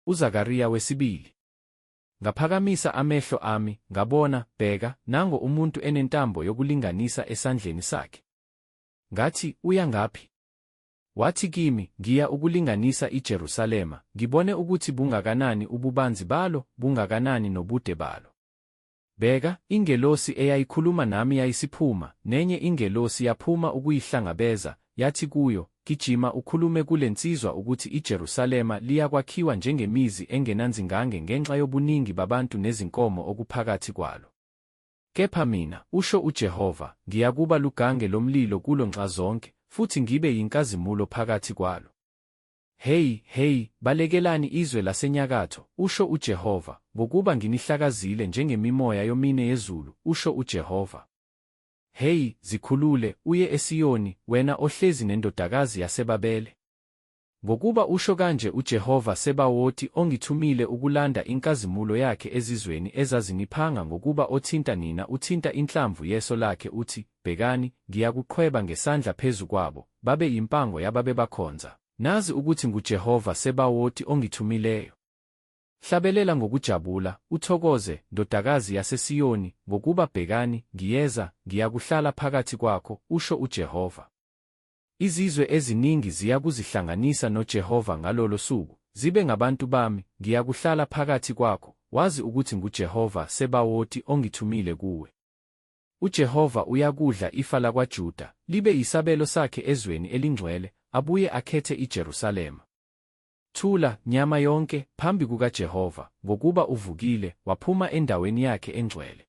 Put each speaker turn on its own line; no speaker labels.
UZakariya wesibili. Ngaphakamisa amehlo ami, ngabona, bheka, nango umuntu enentambo yokulinganisa esandleni sakhe. Ngathi, Uya ngaphi? Wathi kimi, Ngiya ukulinganisa iJerusalema, ngibone ukuthi bungakanani ububanzi balo, bungakanani nobude balo. Bheka, ingelosi eyayikhuluma nami yayisiphuma, nenye ingelosi yaphuma ukuyihlangabeza, yathi kuyo, Gijima ukhulume kule nsizwa ukuthi iJerusalema liyakwakhiwa njengemizi engenanzingange ngenxa yobuningi babantu nezinkomo okuphakathi kwalo. Kepha mina, usho uJehova, ngiyakuba lugange lomlilo kulo nxazonke, futhi ngibe yinkazimulo phakathi kwalo. Heyi, heyi, balekelani izwe lasenyakatho, usho uJehova, ngokuba nginihlakazile njengemimoya yomine yezulu, usho uJehova. Heyi, zikhulule, uye eSiyoni, wena ohlezi nendodakazi yaseBabele. Ngokuba usho kanje uJehova Sebawoti ongithumile ukulanda inkazimulo yakhe ezizweni ezaziniphanga ngokuba othinta nina uthinta inhlamvu yeso lakhe uthi, Bhekani, ngiyakuqhweba ngesandla phezu kwabo, babe yimpango yababebakhonza. Nazi ukuthi nguJehova Sebawoti ongithumileyo. Hlabelela ngokujabula, uthokoze, ndodakazi yaseSiyoni, ngokuba bhekani, ngiyeza, ngiyakuhlala phakathi kwakho, usho uJehova. Izizwe eziningi ziyakuzihlanganisa noJehova ngalolo suku, zibe ngabantu bami, ngiyakuhlala phakathi kwakho, wazi ukuthi nguJehova Sebawoti ongithumile kuwe. UJehova uyakudla ifa lakwaJuda, libe yisabelo sakhe ezweni elingcwele, abuye akhethe iJerusalema. Thula, nyama yonke, phambi kukaJehova, ngokuba uvukile, waphuma endaweni yakhe engcwele.